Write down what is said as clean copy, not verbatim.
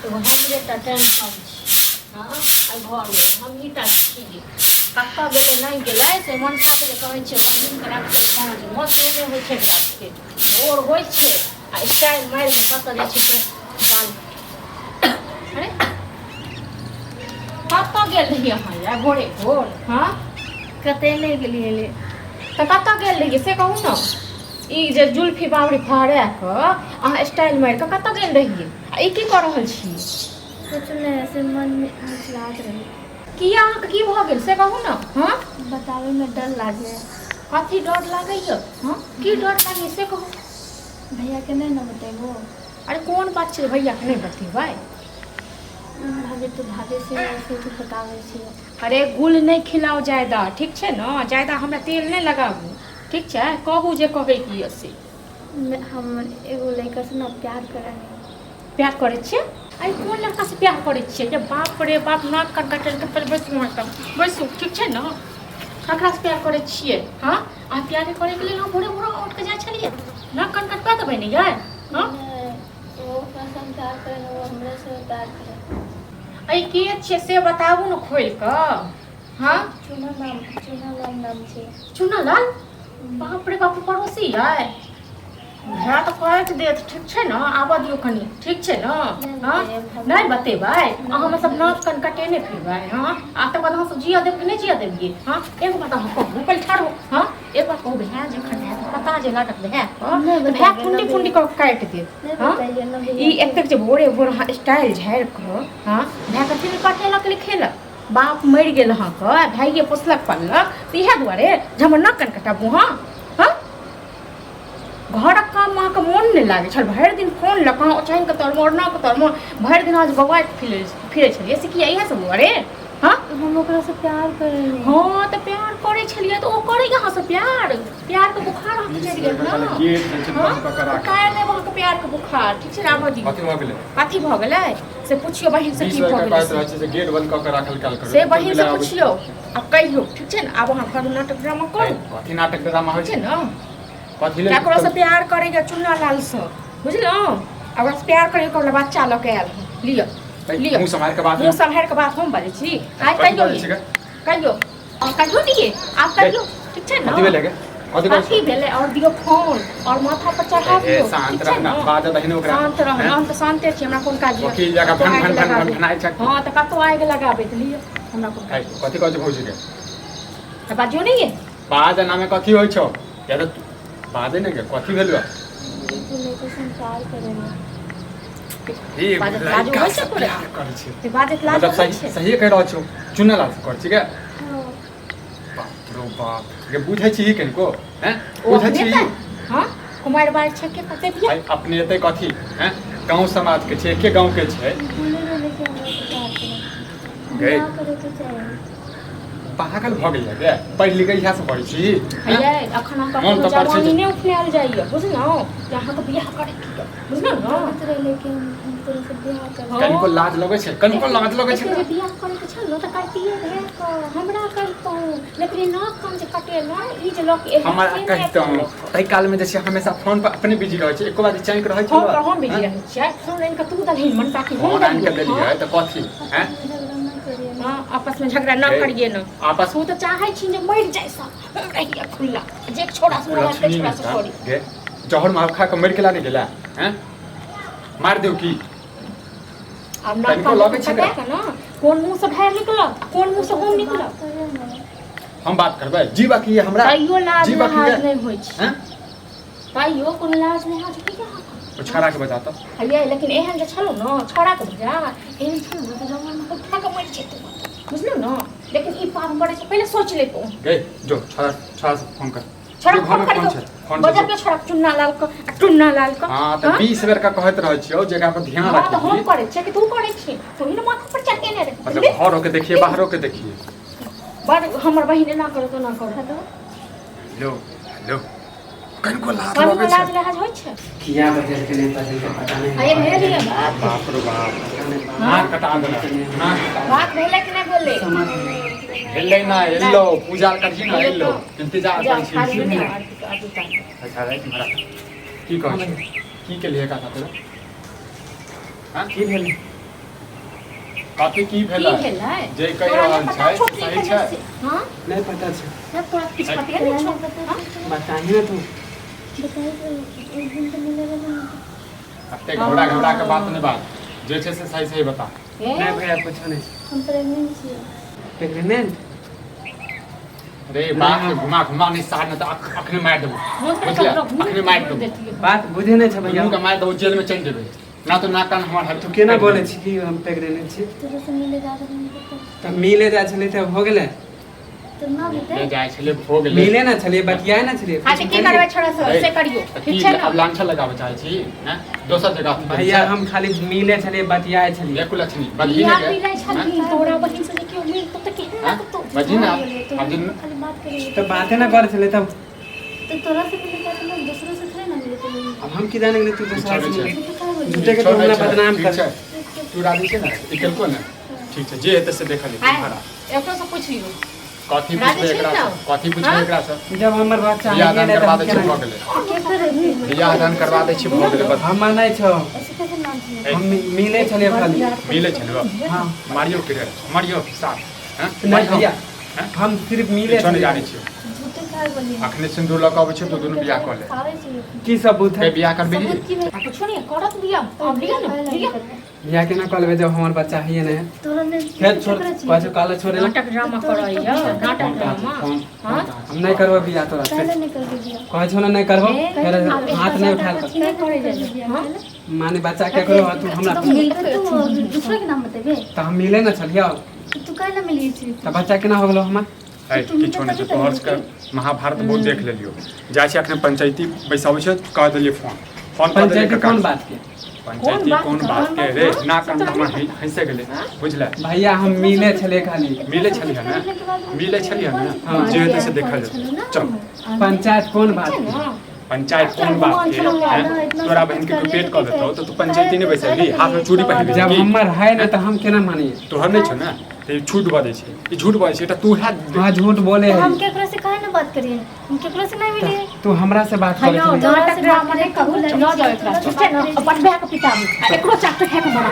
एगो हमरे टा टेंशन छै। हँ, एहि घरमे हमही टा छी। कतऽ गेलै नहि गेलै से मनसाके जे कहै छियै बहिनके रखतै साँझमे, से नहि होइ छै एकरा सबके। भोर होइ छै आ स्टाइल मारि कऽ कतऽ जाइ छै से बाल। अरे कतऽ गेल रहियै अहाँ यै भोरे भोर? हँ, कतऽ नहि गेलियै रे। तऽ कतऽ गेल रहियै से कहू ने। ई जे जुल्फी बाबरी फहरा कऽ अहाँ स्टाइल मारि कऽ कतऽ गेल रहियै आ ई की कऽ रहल छियै? कुछ नहि, ऐसे मन में मिचलात रहे। किया, अहाँके की भऽ गेल से कहू ने। हँ, बताबै में डर लागे। कथी डर लागैया? हँ, की डर लागैया से कहू। भैया के नहीं ना बतेबो। अरे कोन बात छै भैयाके नहि बतेबै? भाभी, तू भाभी से ऐसे तू बताबै छियै। अरे गुल नहि खिलाउ जायदा, ठीक छै ने? जायदा हमरा तेल नहि लगाबू, ठीक छै? कहू जे कहैके यऽ से। हम एगो लड़का से ना प्यार करे। प्यार करै छियै? अरे कोन लड़कासँ प्यार करै छियै? जे बाप रे बाप, नाक कान काटल के। पहिले बैसू अहाँ सब, बैसू, ठीक छै ने? ककरासँ प्यार करै छियै? हँ, अहाँ प्यारे करैके लेल अहाँ भोरे भोरे उठि कऽ जाइ छलियै? नाक कान कटबा देबै ने यै? हँ, वो ओकरा से हम प्यार करे, वो हमरे से प्यार करे। अरे के छियै से बताबू ने खोलि कऽ। हँ, चूना नाम, चूना लाल नाम छै। चूना लाल? बाप रे बाप, पड़ोसी अइ? भए तऽ काटि देत, ठीक छै ने? आबऽ दियौ कनि, ठीक छै ने? हँ, नहि बतेबै अहाँ? मतलब नाक कान कटेने फिरबै? हँ, आ तकर बाद अहाँ सब जियऽ देब कि नहि जियऽ देबियै? हँ, एगो बात अहाँ कहू, पहिले ठाढ़ हो। हँ, एक बात कहू, भए जखन हैत, पता जे लागत भए, तऽ भए कुंडी कुंडी कऽ काटि देत। हँ, ई एतेक जे भोरे भोर अहाँ स्टाइल झाड़ि कऽ, हँ, भए कथी नहि कटेलक लिखेलक? बाप मरि गेल अहाँके, भाइये पोसलक पाललक, तऽ इएह दुआरे जे हमर नाक कान कटाबू? हँ हँ, घरक काममे अहाँके मोन नहि लागै छल? भरि दिन फोन लऽ कऽ ओछाइनके तरमे, ओढ़नाके तरमे भरि दिन अहाँ जे बौआइत फिरै फिरै छलियै से किया? इएह सब दुआरे? हँ, हम ओकरा से प्यार करे। हँ, तऽ प्यार करै छलियै तऽ ओ करै अहाँसँ प्यार? प्यारके बुखार अहाँके चढ़ि गेल ने? हँ, उतारि देब अहाँके प्यारके बुखार, ठीक छै ने? आबऽ दियौ। कथी भऽ गेलै? कथी भऽ गेलै से पुछियौ बहिन से। बीस की बेर भऽ के गेलै कहैत से? रहै छै जे गेट बंद कऽ के राखल कयल करू। से बहिन से बिलाइ आबै छै। पुछियौ आ कहियौ, ठीक छै ने? आब अहाँ घरमे नाटक ड्रामा करू। कथी नाटक ड्रामा होइ ठीक छै छै? ने? कथी लेल? ककरोसँ प्यार करैए चुन्ना लालसँ, बुझलहुँ? आ ओकरासँ प्यार करैए, ओकरा बच्चा लऽ कऽ आयल हँ। लिअ, लिअ। मुँह सम्हारि के बात। मुँह सम्हारि कऽ बात। हम बाजै छी आइ। कथी कहियौ बाजै छी गे? कहियौ, आ कहियौ दियै, आब कहियौ, ठीक छै ने? कथी भेलै गे? कथी कहै कथी भेलै? और दियौ फोन और माथा पर चढ़ा ए, दियौ, शान्त ठीक छै रह ने, ने? बाजऽ दही ने ओकरा। शान्त रह। हैं? हम तऽ शान्ते छी, हमरा कोन काज यऽ? वकील जकाँ कतौ भन आगि भन भन लगाबै। भन भनाइ छै। हँ, तऽ कतौ आगि लगाबै तऽ लिअ, हमरा कोन काज? कथी कहै छै भौजी के? तऽ बाजियौ ने ये। बाज, एनामे कथी होइ छौ? या तऽ तू बाजै ने गे, कथी भेलौ? एगो लड़का से हम प्यार करे। हे, बाजत लाज लड़का होइ छै से तोरा? प्यार करै छै। से बाजत लाज मतलब होइ सही छै? सहिए कहि रहल छौ? चुनल लाल से करै छी गे? हाँ। बाप रो बाप गे, बुझै छी कनिको हैं? ओ बुझै अपने छी? तऽ हँ, कुमारि बारि छै के कते बियाह भाई, अपने एतै कथी हैं? गाँव समाज के छै, एके गाँव के छै। बोले रहले कि हमरा से प्यार करे। गई। बियाह करे के चाही। पागल भऽ गेल गे? पढ़ि लिख इएह सब करै छी हैं? हे, अखन अहाँके मोन कोनो तऽ पर छै जवानी नहि उठनायल जाइए, बुझलहुँ? जे अहाँके बियाह करैके यऽ, बुझलहुँ ने? बोलत रहले कि हम तोरा से बियाह करब। हाँ। कनिको लाज लगै छै? कनिको लाज लगै छै? एते जे बियाह करैके छल ने तऽ करतियै भए कऽ, हमरा कहितहुँ, लेकिन ई नाक कान जे कटेलहुँ, ई जे लऽ कऽ एलहुँ हमरा से नहि कहितहुँ एलहुँ। ताहि कालमे जे छै हमेशा फोन पर अपने बिजी रहै छै, एको बार चैंक रहै छै? फोन पर हम बिजी रहै छियै? फोन आनि कऽ तू देलही मनता कि हम फोन आनि कऽ देलियै? देलियै तऽ कथी हैं? आपस में झगड़ा ना करिए ना। हँ, आपसमे झगड़ा न हे, करियै ने। आपस तू तऽ चाहै छी जे मरि जाइ सब, हम रहियै खुल्ला, जे छोड़ा से मोबाइल लक्ष्मी छोड़ा से नहि करी। गे, जहर मार खा कऽ मरि केला नहि गेला हैं? मारि देऊ की? आब नाक तनिको कान लगै छै कटा कऽ ने कोन मुँह से भाय निकलत आ कोन मुँह से हम निकलब? बात करे ना। हम बात करबै जी, बाकी हमरा तैयो लाज जी बाकी लिहाज नहि होइ छै। हैं? तैयो कोनो लाज लिहाज होइए अहाँके? ओ छौड़ा के बजा तऽ। हैया, लेकिन एहन जे छलहुँ ने, छौड़ाके बजा, एहन छलहुँ ने तऽ जवानमे उठा कऽ मरि जेतै, बुझलहुँ ने? लेकिन ई पाप करै छै पहिले सोचि लैतहुँ। गे जो, छौड़ा छौड़ा से फोन कर। छोड़ा, जो, फोन घरमे करियौ। फोन छै, फोन छै। बजबियौ छोड़ा चुन्ना लाल के आ टुन्ना लाल के। हाँ, तऽ हाँ? 20 बेर का कहैत रहै छियौ, जगह पर ध्यान हाँ, तऽ हम राखी। करै छियै कि तू करै छी? तू ही ने माथा पर चढ़ेने रहे। मतलब घरो के देखिए, बाहरो के देखिए। बड़ हमर बहिन एना करो तो ना करो। हेलो। हेलो, हेलो, कनिको लाज कनिको लगै लाज छै? लिहाज होइ छै? किया बदल के नहीं बदल के पता नहीं। अरे भेल ये बात। बाप रे बाप, पता नहीं बाप। नाक कटा देलक, नाक कटा। बात भेलै कि नहि भेलै? समझ नहीं। भेलै ना, एलो पूजा करही ना, एलो इंतजार जाओ करै छी। थारी में आरती आरती उतार। अच्छा राति महाराज की कहै छी, की केलियै का साथे? हाँ, की भेलै? कथी की की भेलै भेलै जे कहि तोरा रहल नहि पता छै छौ से की सही भेलै छै से? हाँ नहीं पता छै नहि तोरा किछु पते नहि छौ हाँ? बताही ना तू बताही तो एक दिन तो मिले रहे ना। एते घबरा घबरा के बात नहि बात जे छै से सही सही बता ए, नहीं भैया कुछो नहीं हम प्रेग्नेंट छियै। प्रेग्नेंट रे बात के घुमा घुमा नहीं सार न तऽ अखने मारि देबो मोन तऽ बुझलियै ककरो घूम अखने मारि देबो देतियै। बात बुझे नहीं छै भैया दुनू के मारि देबो जेल में चलि जेबै ना तो नाक कान हमर तू केना बोले छी कि हम प्रेग्नेंट छी तोरा से मिले जा रहे तऽ तऽ मिले जाइ छलै तऽ हो गेलै तऽ ना भेटै ले जाइ छलै हो गेलै मिले ना छलियै बतियाए ना छलियै हाँ तऽ की करबै छोड़ा से से करियौ तऽ ठीक की छै ने आब लांछन लगाबऽ चाहै छी हैं दोसर जगह भैया हम खाली मिले छलियै बतियाए छलियै देखू लक्ष्मी बदली बियाह ने मिलै छलही तोरा बहिन से जे केओ मिलतो तऽ केहन हाँ? लगतौ बजही ना तोरा आब जे खाली बात करियै तऽ बाते ना करै छलै तब तऽ तोरा से मिले जाते ना दूसरों से थोड़े ना मिले तो अब हम की जाने गेलै तू दोसरा से छै। मिले तू काहे बोलली झूठे के तू हमरा बदनाम ठीक कर छै तू राजी छै ने ई केलको ने ठीक छै जे हेतै से देखल जेतै आय भाड़ा एकरो से पुछियौ कथी राजी पुछबै छी एकरा ने? से कथी पुछबै हाँ? एकरा से जब हमर बच्चा बियाह हइए दान नहि तऽ करवा हम दै छी केना भऽ गेलै के करे बियाह दान करवा दै छी भऽ गेलै बस हमर नहि छौ ऐसे कैसे नाम छै ए, हम मिले छलियै खाली मिलै छै ने हाँ मारियो के रे मारियो साथ हैं नहीं भैया हैं? हम सिर्फ मिले किछो नहि छलियै जानै छियै झूठे काहे बोलली अखने सिन्दूर लऽ कऽ अबै छियै तऽ दुनू बियाह कऽ ले आबै छै की सबूत के है बियाह करबिही सबूत की भेल आ कुछो नहि करत बियाह आब लिअ ने लिअ बियाह केना कऽ लेबै जब हमर बच्चा हइए नहि तोरा ने फेर छोड़ कहै छौ काले छोड़े ला नाटक ड्रामा करैया नाटक फोन कहाँ ड्रामा छै? फोन हाँ? फोन कहाँ छै? हम नहि करबो बियाह तोरा से काहे नहीं करबे बियाह कहै छौ ने नहि करबो ए, फेर हाथ नहि उठायल कर नहि करै जाइ हाँ? माने बच्चा केकरो हो तू हमरा तो मिलते तू दूसरा के नाम बतेबे तऽ हम मिले ने छलियै तो तू काहे ना मिली छी तऽ बच्चा केना हो गेलो हमर है किछो नहि छै तोहर सबके महाभारत बहुत देख लेलियो जाइ छै अखने पंचायती बैसाबै छै कह देलियै फोन फोन कऽ देलियै पंचायती काका कोन बात के पंचायती कोन बात के रे ना कान हमर हंसे गेलै बुझले भैया हम मिले छलियै खाली मिले छलियै ने मिले छलियै ने हाँ। जे हेतै से देखल जेतै चल पंचायत कोन बात के पंचायत कोन बात के हैं? तोरा बहन के तू पेट कऽ देतौ तऽ तू पंचायती नहि बैसेबही हाथ में चूड़ी पहिरबही जब की? हमर है ने तऽ हम केना मानिए तोहर नहि छौ ने तऽ ई झूठ बजै छै ई झूठ बजै छै तऽ तू है हाँ झूठ बोले तो है हम केकरो से काहे ना बात करिए हम केकरो से नहीं मिलिए तू हमरा से बात करे हेलो छली नाटक ड्रामा नहि करू लऽ जाउ एकरा ठीक छै ने अपन भायके पितामे आ एकरो चाकू खाए के बना